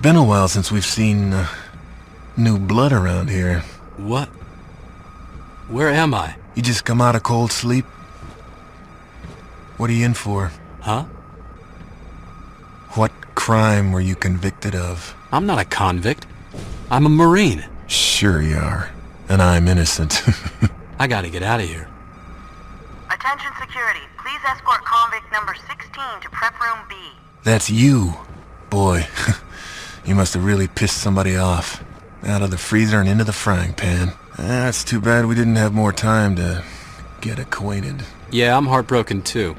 Been a while since we've seen new blood around here. What? Where am I? You just come out of cold sleep? What are you in for? Huh? What crime were you convicted of? I'm not a convict. I'm a Marine. Sure you are. And I'm innocent. I gotta get out of here. Attention security, please escort convict number 16 to prep room B. That's you. Boy, you must have really pissed somebody off. Out of the freezer and into the frying pan. It's too bad we didn't have more time to get acquainted. Yeah, I'm heartbroken too.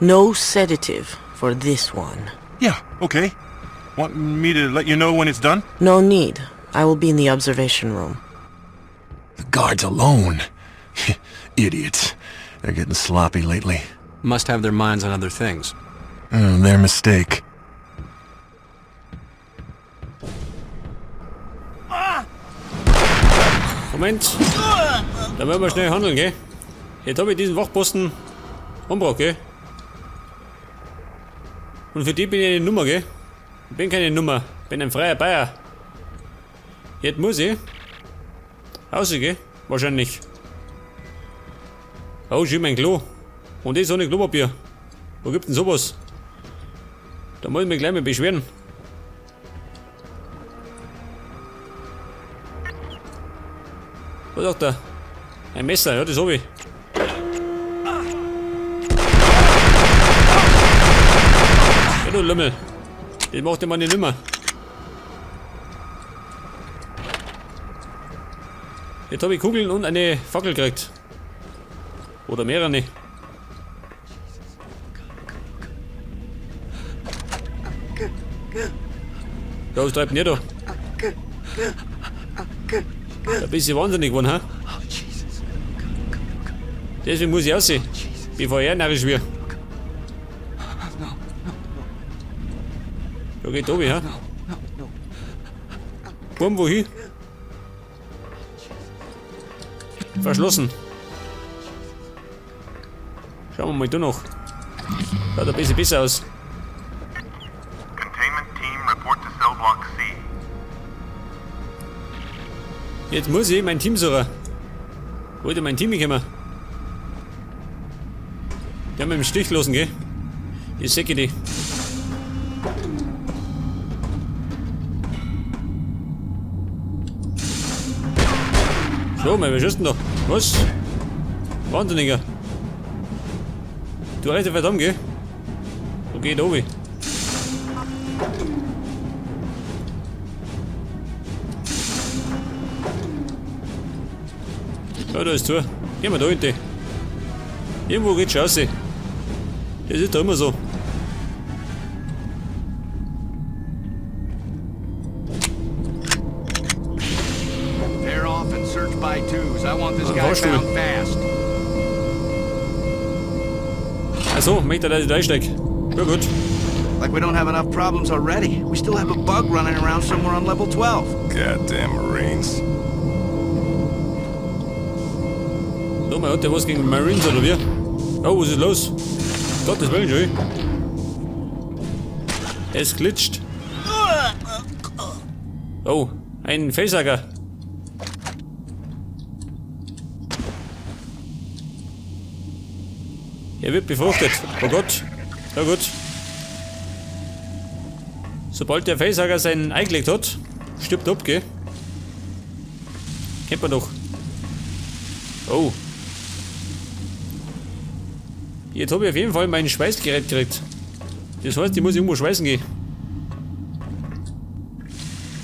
No sedative for this one. Yeah, okay. Want me to let you know when it's done? No need. I will be in the observation room. The guards alone. Idiots. They're getting sloppy lately. Must have their minds on other things. Their mistake. Moment. Da wollen wir schnell handeln, gell? Jetzt hab ich diesen Wachposten umgebracht, gell? Und für die bin ich eine Nummer, gell? Ich bin keine Nummer, bin ein freier Bayer. Jetzt muss ich raus, gell? Wahrscheinlich. Oh, schön mein Klo. Und das ohne Klopapier. Wo gibt's denn sowas? Da muss ich mich gleich mal beschweren. Was sagt er? Ein Messer, ja, das hab ich. Ja, du Lümmel. Das macht der Mann nicht nimmer. Jetzt hab ich Kugeln und eine Fackel gekriegt. Oder mehrere. Ja, was treibt denn ihr da? Da bist du wahnsinnig geworden, hä? Deswegen muss ich aussehen, bevor er narrisch wird. Da geht oben, hä? Bumm, wohin? Verschlossen. Schauen wir mal da noch. Schaut ein bisschen besser aus. Containment team, report to cell block C. Jetzt muss ich mein Team suchen. Wo ist denn mein Team gekommen? Die haben mich im Stich gelassen, gell? Die Säcke, die. So, mein, was ist denn da? Was? Wahnsinniger. Du alter verdammt, gell? Wo geht oben? Ja, da ist zu. Gehen wir da hinten. Irgendwo geht's schon raus. Das ist doch immer so. Pair off and search by twos. I want this Ein guy Fahrstuhl. found fast. Achso, möchte er, dass ich da einsteig. Ja gut. Like we don't have enough problems already. We still have a bug running around somewhere on level 12. Goddamn Marines. So, man hat der was gegen Marines oder wie? Oh, was ist los? Gottes Willen, schon. Es glitscht. Oh, ein Facehugger. Er wird befruchtet. Oh Gott. Na gut. Sobald der Facehugger sein Ei gelegt hat, stirbt er ab, gell? Kennt man doch. Oh. Jetzt hab ich auf jeden Fall mein Schweißgerät gekriegt. Das heißt, ich muss irgendwo schweißen gehen.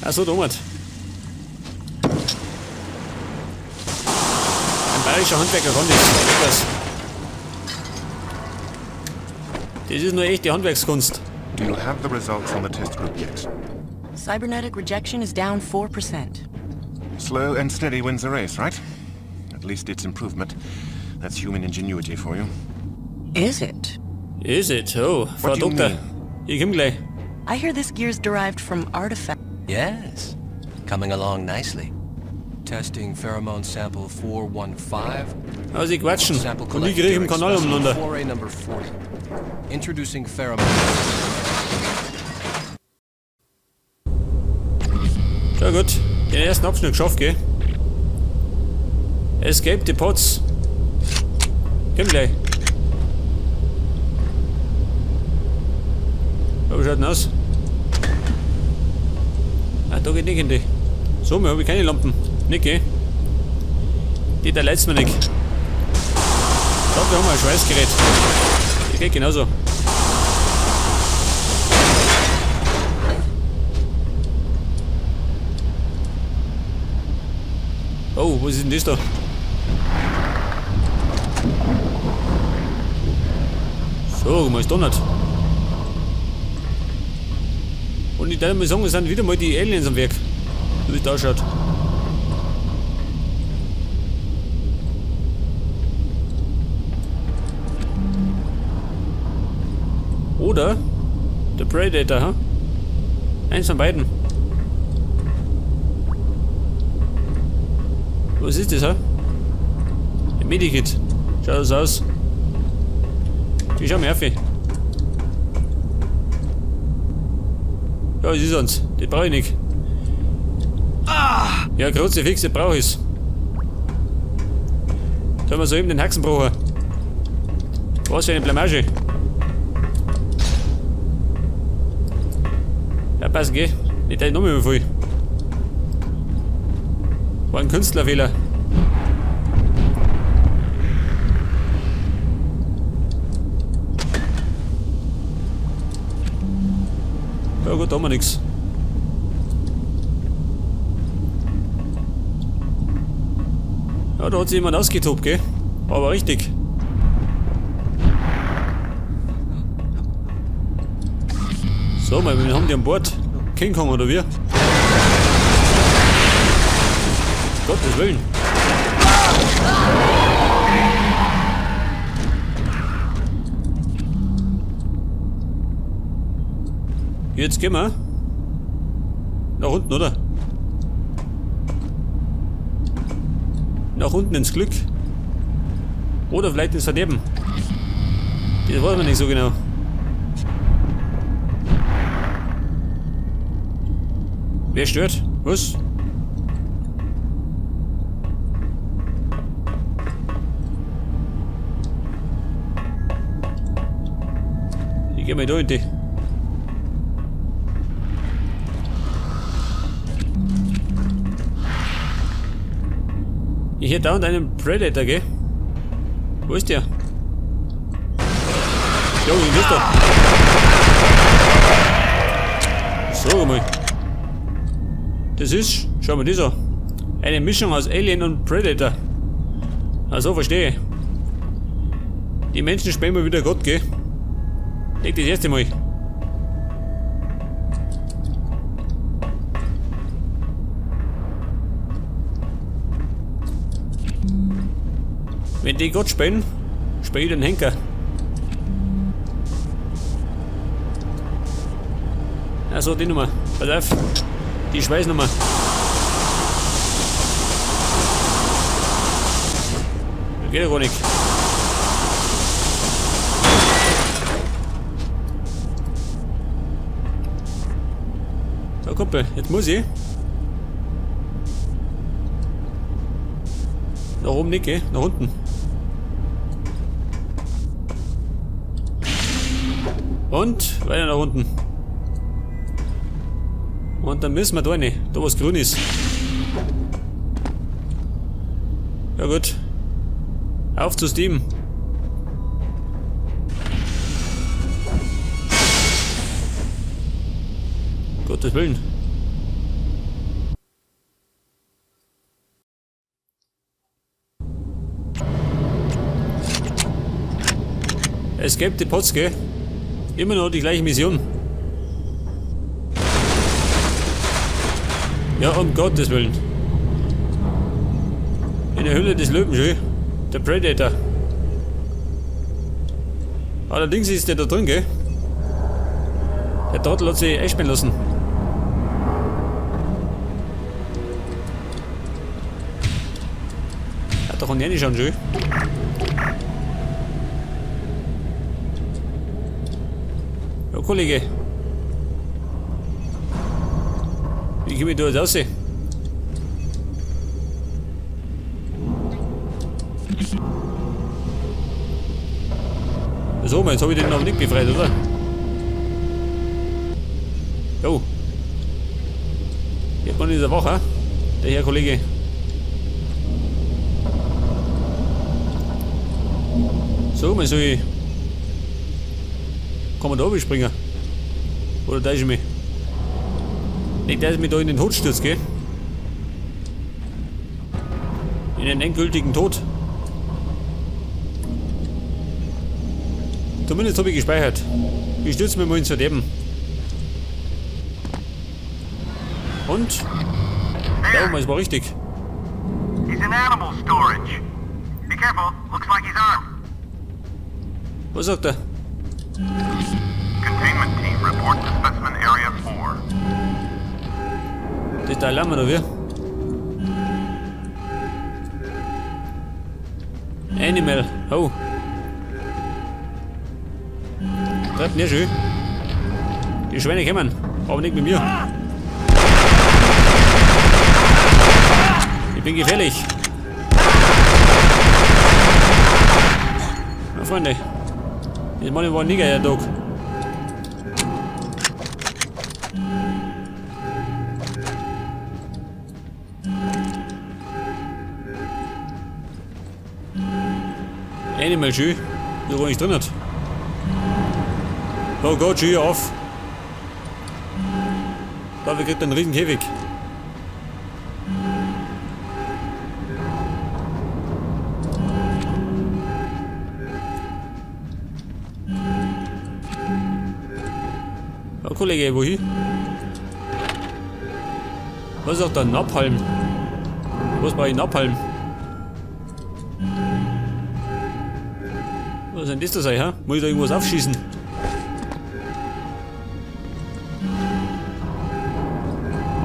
Achso, da oben. Ein bayerischer Handwerker kann das. Etwas. Das ist nur echte Handwerkskunst. Do you have the results on the test group yet? Cybernetic rejection is down 4%. Slow and steady wins the race, right? At least it's improvement. That's human ingenuity for you. Is it? Is it? Oh, Frau What do you Doktor. mean? Ich komm gleich. I hear this gear's derived from artifact. Yes, coming along nicely. Testing pheromone sample 415. Also, sie quatschen. Sample Und ich collected krieg im during Kanal specimen umeinander. 4A number 40. Introducing pheromone. ersten Abschnitt geschafft, gell? Escape the Pods. Komm gleich. Wie schaut denn aus? Ah, da geht nicht in die. So, wir haben keine Lampen. Nicht, gell? Die da leid's mir nicht. Da haben wir ein Schweißgerät. Das geht genauso. Oh, was ist denn das da? So, mal ist donnert. Und ich darf mal sagen, es sind wieder mal die Aliens am Werk. So wie es da ausschaut. Oder der Predator, ha? Eins von beiden. Was ist das, ha? Ein Medikit. Schaut das aus. Ich schau mir auf. Ja, was ist uns? Das brauche ich nicht. Ja, Kruzifix, das brauche ich. Da haben wir soeben den Haxenbrocher. Was für eine Blamage. Ja, pass, geh. Nicht deine Nummer voll. War ein Künstlerfehler. Ja gut, da haben wir nix. Ja, da hat sich jemand ausgetobt, gell? War aber richtig. So, mal, wir haben die an Bord. King Kong oder wir? Gottes Willen. Jetzt gehen wir nach unten, oder? Nach unten ins Glück. Oder vielleicht ins Verderben. Das weiß man nicht so genau. Wer stört? Was? Ich geh mal da in die. Ich hätte dauernd einen Predator, gell? Wo ist der? Jo, wie bist du? So mal. Das ist, schau mal das an. Eine Mischung aus Alien und Predator. Also verstehe. Die Menschen spielen mal wieder Gott, gell? Leg das erste Mal. Wenn die Gott spielen, spiel ich den Henker. Also die Nummer. Pass auf. Die Schweißnummer. Das geht ja gar nicht. So, Kumpel, jetzt muss ich. Nach oben nicht, gell? Nach unten. Und weiter nach unten. Und dann müssen wir da rein, da was grün ist. Ja gut. Auf zu Steam. Gottes Willen. Escape the Pods, gell? Immer noch die gleiche Mission. Ja, um Gottes Willen. In der Höhle des Löwen, schön. Der Predator. Allerdings ist der da drin, gell? Der Trottel hat sich einsperren lassen. Ja, da kann ich reinschauen, schön. Ja, Kollege. Wie komme ich da jetzt raus? So, jetzt habe ich den noch nicht befreit, oder? Jo. Jetzt mal in der Woche, der Herr Kollege. So, mal soll ich. Kann man da oben springen? Oder da ist mich? Nicht, dass ich mich da in den Tod stürze, gell? In den endgültigen Tod. Zumindest habe ich gespeichert. Ich stürze mich mal ins Verderben. Und? Da oben, es war richtig. He's in animal storage. Be careful. Looks like he's armed. Was sagt er? Containment team, report to specimen area 4. Das ist der Alarm, oder wie? Animal. Oh. Treibt nicht schön. Die Schweine kommen, aber nicht mit mir. Ich bin gefährlich. Na Freunde, das Mann war ein Nigger, der Dog. Animal schön, das war nicht drin hat. Oh Gott, schön auf. Da, wir kriegt einen riesen Käfig. Oh, Kollege, wohin? Was ist auch der Napalm? Was brauche ich Napalm? Was ist denn das da sein, hä? Muss ich da irgendwas aufschießen?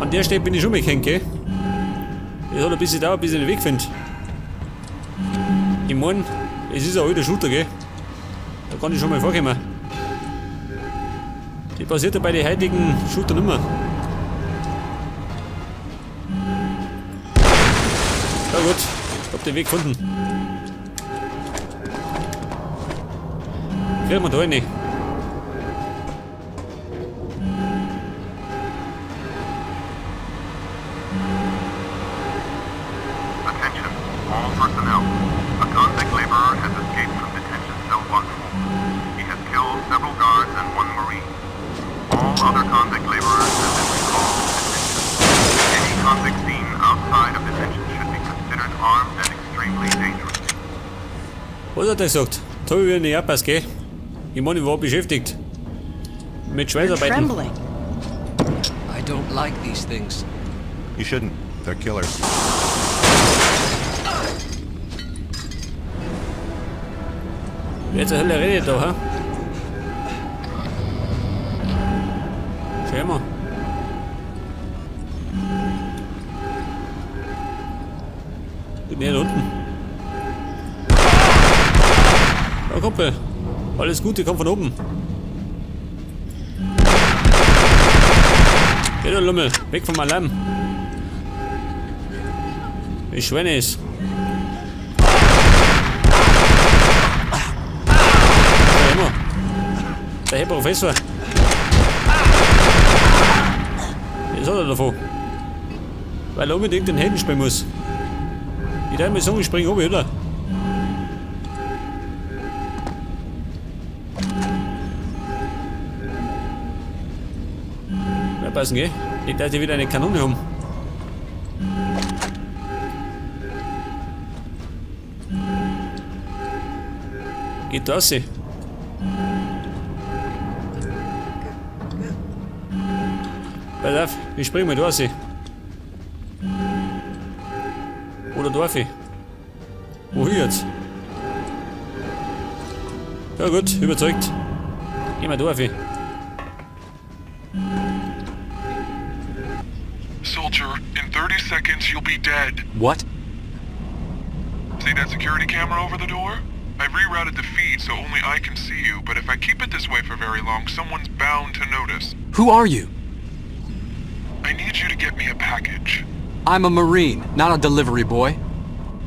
An der Stelle bin ich schon mal gehängt, gell? Das hat ein bisschen gedauert, bis ich den Weg finde. Ich mein, es ist ein alter Shooter, gell? Da kann ich schon mal vorkommen. Die passiert ja bei den heutigen Shooter nicht mehr. Ja gut, ich hab den Weg gefunden. Kriegen wir da rein. Attention, all personnel. A convict laborer has escaped from detention cell block 4. He has killed several guards and one Marine. All other convict laborers have been recalled to detention. Any convict seen outside of detention should be considered armed and extremely dangerous. Was hat er gesagt? Da hab ich wieder nicht aufgepasst, gell? Ich meine, ich war beschäftigt. Mit Schweißarbeiten. Trembling. I don't like these things. You shouldn't. They're killers. Wer zur Hölle redet da, hä? Schau mal. Bin hier unten. Ja, Kumpel. Alles Gute kommt von oben. Geh du Lummel, weg vom Alarm. Wie Schweine ist. Ja, immer. Der Herr Professor. Was hat er davon? Weil er unbedingt den Helden spielen muss. Ich darf mir sagen, ich spring oben, oder? Passen, gell? Ich darf wieder eine Kanone haben. Geht da raus. Pass auf, ich spring mal da raus. Oder darf ich? Wohin jetzt? Ja gut, überzeugt. Gehen wir da rauf. Soldier, in 30 seconds you'll be dead. What? See that security camera over the door? I've rerouted the feed so only I can see you, but if I keep it this way for very long, someone's bound to notice. Who are you? I need you to get me a package. I'm a Marine, not a delivery boy.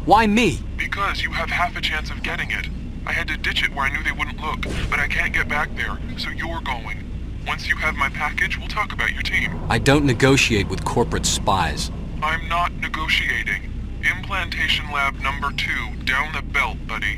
Why me? Because you have half a chance of getting it. I had to ditch it where I knew they wouldn't look, but I can't get back there, so you're going. Once you have my package, we'll talk about your team. I don't negotiate with corporate spies. I'm not negotiating. Implantation lab number 2, down the belt, buddy.